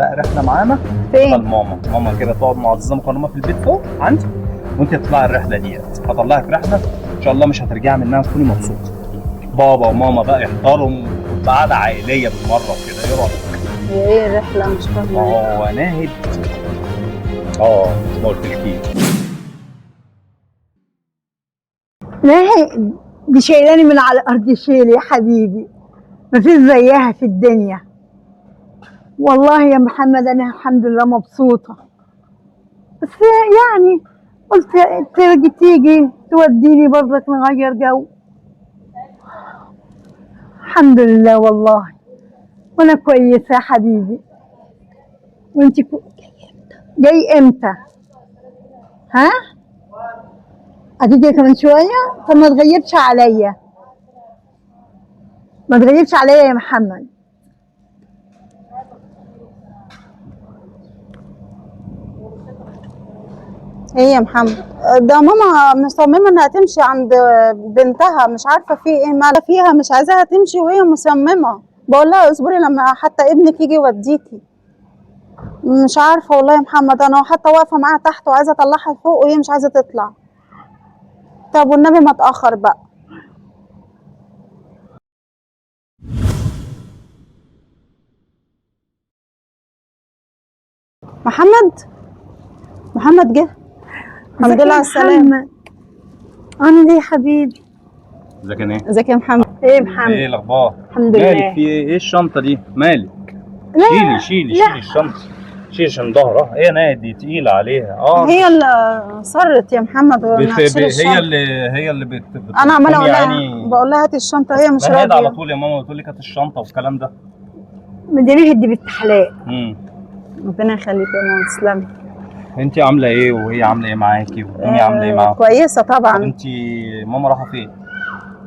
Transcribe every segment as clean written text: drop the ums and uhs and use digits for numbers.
بقى رحله معانا. فين؟ ماما ماما كده تقعد معززه مكرمة في البيت فوق عندي، وانت تطلعي الرحلة ديت. هطلعك رحله ان شاء الله مش هترجعي منها تكوني مبسوطة. بابا وماما بقى يحضروا قعدة عائلية بالمرة وكده، ايه رايك؟ هي ايه الرحلة؟ مش فاهمه. ما هو ناهد ما قلتلكيش. ناهد دي شايلاني من على الارض شيل يا حبيبي، مفيش زيها في الدنيا. والله يا محمد انا الحمد لله مبسوطة، بس يعني قلت تيجي توديني برضك نغير جو. الحمد لله والله وانا كويسة يا حبيبي. وانت جاي امتى؟ ها؟ هتيجي كمان شوية؟ طب ما تغيبش عليا، ما تغيبش عليا يا محمد. ايه يا محمد؟ ده ماما مصممه انها تمشي عند بنتها، مش عارفه في ايه، مالها فيها، مش عايزاها تمشي وهي مصممه. بقول لها اصبري لما حتى ابنك يجي يوديكي. مش عارفه والله يا محمد، انا حتى واقفة معاها تحت وعايزه اطلعها فوق وهي مش عايزه تطلع. طب والنبي ما اتاخر بقى. محمد، محمد جه. الحمد لله على السلامة. عامل ايه يا حبيبي؟ ازيك يا ناهد؟ ازيك يا محمد؟ ايه يا محمد؟ ايه الاخبار؟ الحمد لله. مالك في ايه؟ ايه الشنطة دي؟ مالك؟ لا شيلي شيلي شيلي الشنطة، شيلي عشان ظهرها. ايه يا ناهد دي تقيلة عليها. هي اللي صرت يا محمد وإنها تشيل الشنطة. هي اللي بت انا عماله اقول لها، يعني بقول لها هاتي الشنطة، هي مش ناهد على راضية. طول يا ماما بتقول لك هات الشنطة والكلام ده. ما دي ناهد دي بنت حلال. ربنا يخليك يا ماما، تسلمي. انت عامله ايه وهي عامله ايه معاكي والدنيا عامله ايه معاكي؟ كويسة طبعا. انت ماما رايحة فين؟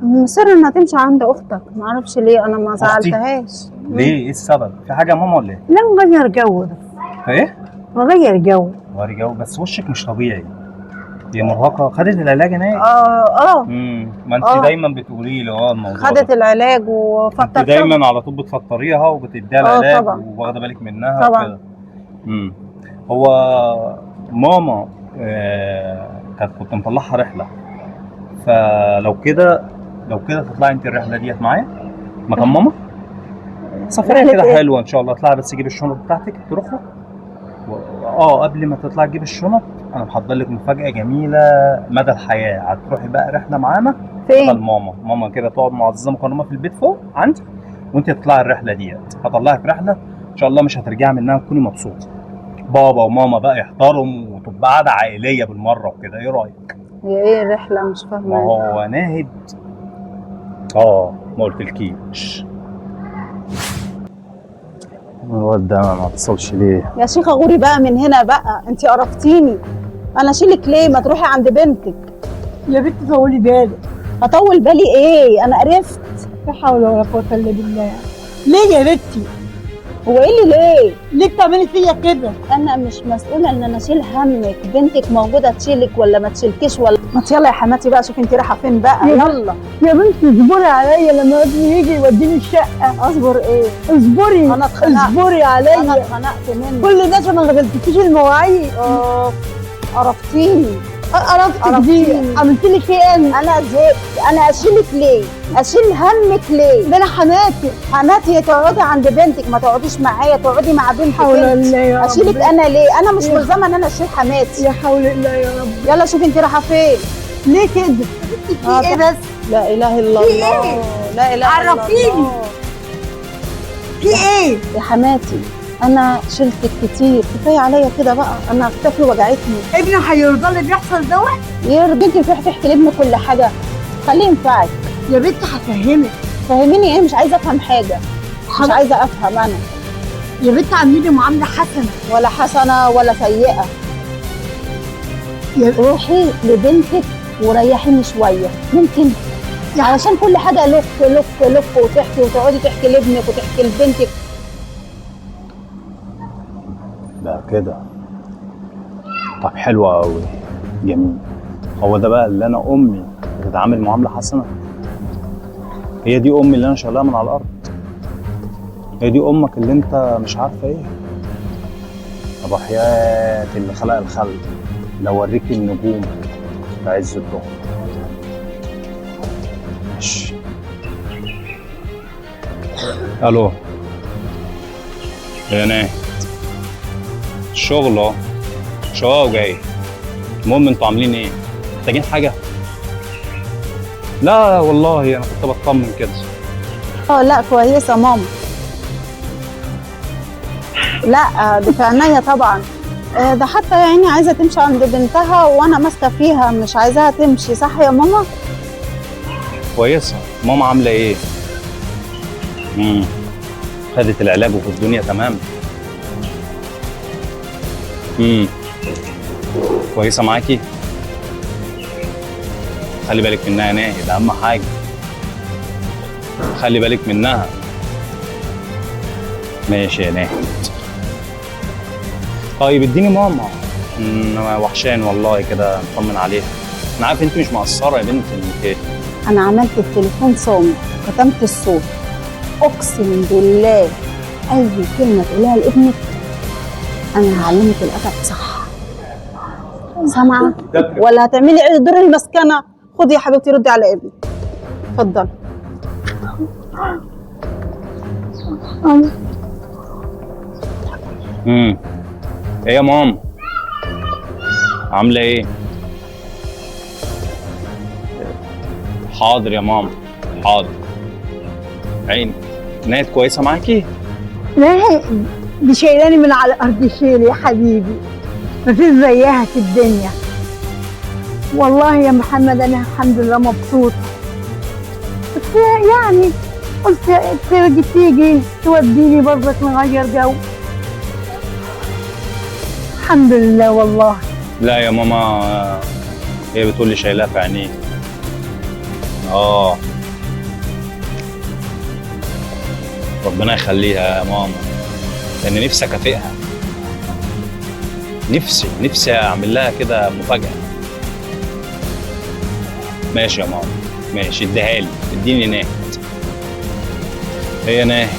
مصر انها تمشي عند اختك، ما اعرفش ليه، انا ما زعلتهاش. ليه؟ ايه السبب؟ في حاجة يا ماما ولا ايه؟ لا نغير جو بس. ايه؟ نغير جو. غير جو بس وشك مش طبيعي. هي مرهقة، خدت العلاج هناك؟ ما انت دايما بتقولي لي الموضوع. خدت العلاج وفطرتها. انت دايما على طول بتفطريها وبتديها العلاج وواخده بالك منها طبعا. هو ماما كنت مطلعها رحله، فلو كده تطلعي انت الرحلة ديت معايا مكان ماما. سفرية كده حلوة ان شاء الله. اطلعي بس جيبي الشنط بتاعتك تروحوا. قبل ما تطلعي تجيبي الشنط انا محضر لك مفاجاة جميلة مدى الحياة. هتروحي بقى رحله معانا. فين؟ ماما ماما كده تقعد معززه مكرمة في البيت فوق عندي، وانت تطلعي الرحلة ديت. هطلعك رحله ان شاء الله مش هترجعي منها تكوني مبسوطة. بابا وماما بقى يحضروا وتبقى قعدة عائلية بالمرة وكده، ايه رايك؟ هي ايه الرحلة؟ مش فاهمه. ما هو ناهد ما قلتلكيش. الواد ده ما اتصلش ليه؟ يا شيخه غوري بقى من هنا بقى، انت قرفتيني. انا اشيلك ليه؟ ما تروحي عند بنتك. يا بنت طولي بالك. هطول بالي ايه؟ انا قرفت. لا حول ولا قوة الا بالله. ليه يا بنتي؟ هو ايه اللي ليه؟ ليه بتعملي فيا كده؟ انا مش مسؤولة ان انا اشيل همك، بنتك موجودة تشيلك ولا ما تشيلكيش ولا ما. يلا يا حماتي بقى، شوفي انت رايحة فين بقى. يلا يا بنتي اصبري عليا لما ابني يجي يوديني الشقة. اصبر ايه؟ اصبري. انا اتخنقت. اصبري عليا. انا اتخنقت منك. كل ده عشان ما غسلتكيش المواعين. قرفتيني. قرفتك دي؟ عملت لك ايه انا؟ انا زهقت. انا اشيلك ليه؟ اشيل همك ليه؟ ده انا حماتي. حماتي تقعدي عند بنتك، ما تقعديش معايا، تقعدي مع بنتك. حول الله يا رب. اشيلك انا ليه؟ انا مش ملزمة ان انا اشيل حماتي. يا حول الله يا رب. يلا شوفي انت رايحة فين. ليه كده؟ في ايه بس؟ لا اله الا الله. في ايه؟ لا اله الا الله. عرفيني في ايه؟ يا حماتي انا شلتك كتير، كفاية عليا كده بقى، انا كتافي وجعتني. ابني هيرضى اللي بيحصل دوت؟ يرضي. انت تروحي تحكي لابنك كل حاجة، خليه ينفعك. يا بنتي هفهمك. فهميني ايه؟ مش عايزه افهم حاجة. مش عايزه افهم انا. يا بنتي عامليني معاملة حسنه. ولا حسنه ولا سيئه. روحي لبنتك وريحيني شوية، ممكن؟ علشان كل حاجة لف لف لف وتحكي وتقعدي تحكي لابنك وتحكي لبنتك. لا كده. طب حلوة قوي، جميل. هو ده بقى اللي انا امي بتتعامل معاملة حسنه؟ هي دي امي اللي انا شايلها من على الارض؟ هي دي امك اللي انت مش عارفه ايه؟ طب وحياة اللي خلق الخلق لو اوريك النجوم في عز الظهر. ماشي. الو يا ناهد، الشغل اهو شوية وجاي. المهم انتوا عاملين ايه؟ محتاجين حاجة؟ لا والله انا كنت بطمن كده. اه لا كويسة ماما. لا دي في عينيا طبعا. ده حتى يا عيني عايزه تمشي عند بنتها وانا ماسكه فيها مش عايزاها تمشي، صح يا ماما؟ كويسة. ماما عامله ايه؟ خدت العلاج وفي الدنيا تمام. كويسة معاكي؟ خلي بالك منها يا ناهد، اهم حاجة خلي بالك منها. ماشي يا ناهد. طيب اديني ماما، انا وحشان والله كده، نطمن عليها. انا عارف انت مش مقصرة يا بنت. انت انا عملت التليفون صامت وكتمت الصوت، اقسم بالله اي كلمة تقولها لابنك انا هعلمك الادب صح. سامعه ولا هتعملي دور المسكنة؟ خدي يا حبيبتي ردي على ابنك، اتفضلي. ايه يا ماما عامله ايه؟ حاضر يا ماما حاضر. عيني ناهد كويسة معاكي؟ ناهد دي شايلاني من على الارض شيل يا حبيبي، مفيش زيها في الدنيا. والله يا محمد انا الحمد لله مبسوطة، بس يعني قلت تيجي توديني برضك نغير جو. الحمد لله والله. لا يا ماما هي بتقول لي شايلها في عينيه. ربنا يخليها يا ماما، لان نفسي اكافئها، نفسي اعمل لها كده مفاجأة. ماشي يا ماما ماشي، اديها لي، اديني ناهد. هي ناهد.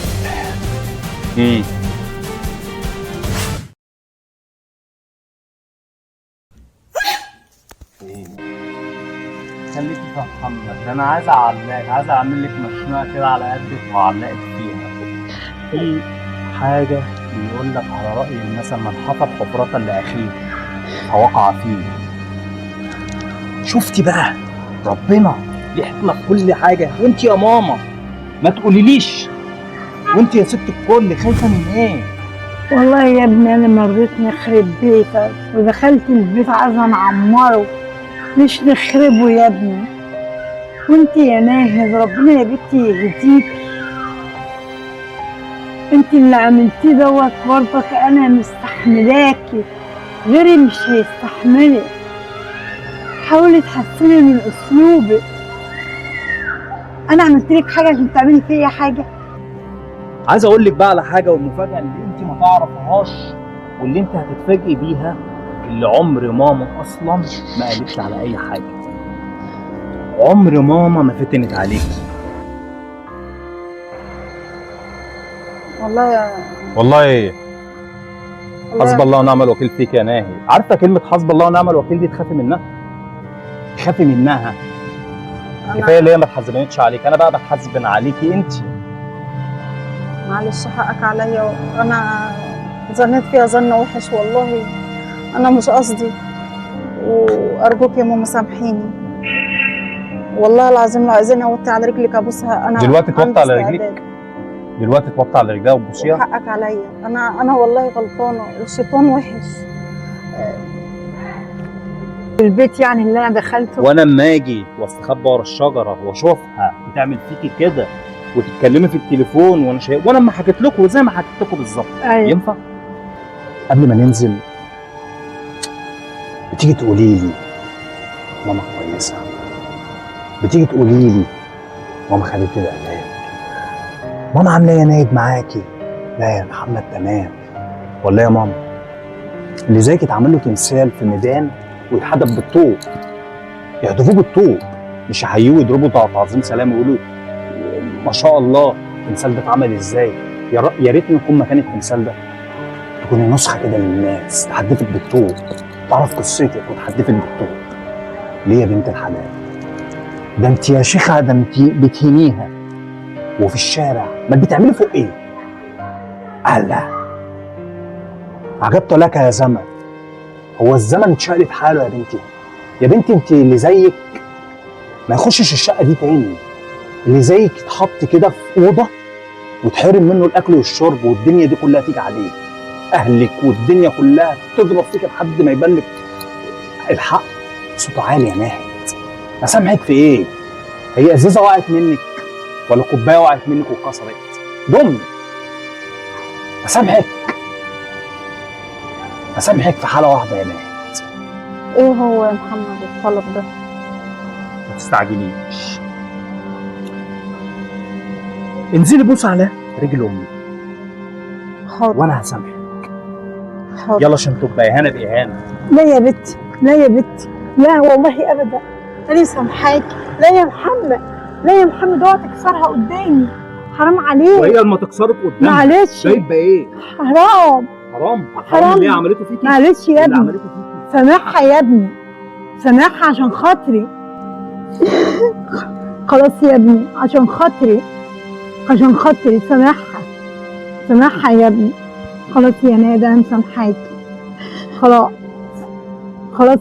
خليكي في محمد، ده انا عايز اعلقك، عايز اعمل لك مشنقه كده على قدك واعلقك فيها. في حاجة بيقول لك على راي المثل، من حفر حفرة لاخيه فوقع فيه. شفتي بقى ربنا ليه حكمه في كل حاجة. وانت يا ماما ما تقوليليش، وانت يا ست الكل خايفة من ايه؟ والله يا ابني انا ما رضيت نخرب بيتك، ودخلت البيت عايزه نعمره مش نخربه يا ابني. وانت يا ناهد ربنا يا بنتي يهديك، انت اللي عملتيه دوت برضك انا مستحملاكي، غيري مش هيستحملك. حاولي تحسني من اسلوبك. انا عملت لك حاجة عشان تعملي فيا حاجة؟ عايز اقول لك بقى على حاجة، والمفاجاه اللي انت ما تعرفهاش واللي انت هتتفاجئي بيها، اللي عمر ماما اصلا ما قالتش على اي حاجة، عمر ماما ما فتنت عليكي. والله يا والله ايه؟ حسب الله ونعم الوكيل فيك يا ناهي. عارفه كلمة حسب الله ونعم الوكيل دي تخافي منها، تخافي منها. كفاية اللي هي ما اتحزبنتش عليك، انا بقى بتحزبن عليكي انت. معلش حقك عليا، وانا ظنيت فيها ظن وحش والله، انا مش قصدي، وارجوك يا ماما سامحيني والله العظيم. لو عايزاني اوطي على رجلك ابوسها انا دلوقتي. توطي على رجلك دلوقتي، توطي على رجلها وتبوسيها. حقك عليا، انا والله غلطانة، الشيطان وحش. البيت يعني اللي انا دخلته، وانا اما اجي واستخبى ورا الشجرة واشوفها بتعمل فيكي كده وتتكلمي في التليفون وانا شايف، وانا اما حكيت لكم زي ما حكيت لكم بالظبط. أيوة. ينفع قبل ما ننزل بتيجي تقولي لي ماما كويسة، بتيجي تقولي لي ماما خدت العلاج، ماما عامله ايه يا نايد معاكي؟ لا يا محمد تمام. ولا يا ماما اللي زيك اتعمل له تمثال في ميدان ويتحدف بالطوب، يحدفوه بالطوب، مش يحيوه يضربوا تعظيم سلام ويقولوا ما شاء الله التمثال ده اتعمل ازاي. يا ريتني اكون مكان التمثال ده. تكوني نسخه كده للناس، تحدفك بالطوب، تعرف قصتك وتحدفك بالطوب. ليه يا بنت الحلال؟ ده انت يا شيخه، ده انت بتهينيها وفي الشارع، ما بتعملي فوق ايه؟ الله، عجبت لك يا زمن. هو الزمن اتشقلب حاله يا بنتي. يا بنتي انت اللي زيك ما يخشش الشقة دي تاني. اللي زيك يتحط كده في اوضة وتحرم منه الاكل والشرب، والدنيا دي كلها تيجي عليه، اهلك والدنيا كلها تضرب فيك لحد ما يبان لك الحق. صوته عالي يا ناهد، اسامحك في ايه؟ هي ازازة وقعت منك ولا كوباية وقعت منك واتكسرت؟ دم. اسامحك، اسامحك في حاله واحدة يا ناهد. ايه هو يا محمد الطلب ده؟ ما تستعجليش، انزلي بوس على رجل امي. حاضر. وانا هسامحك. حاضر. يلا عشان تبقى اهانه باهانه. لا يا بنتي، لا يا بنتي، لا والله ابدا، انا سامحاكي. لا يا محمد، لا يا محمد، اوعى تكسرها قدامي، حرام عليك. وهي لما تكسرك قدامها معلش. ده يبقى ايه؟ حرام. حرام. حرام. اللي هي عملته فيكي. معلش يا اللي ابني. عملته فيكي. سامحها يا ابني، سامحها عشان خاطري. خلاص يا ابني، عشان خاطري، عشان خاطري سامحها، سامحها يا ابني. خلاص يا نادى، انا مسامحاكي. خلاص خلاص.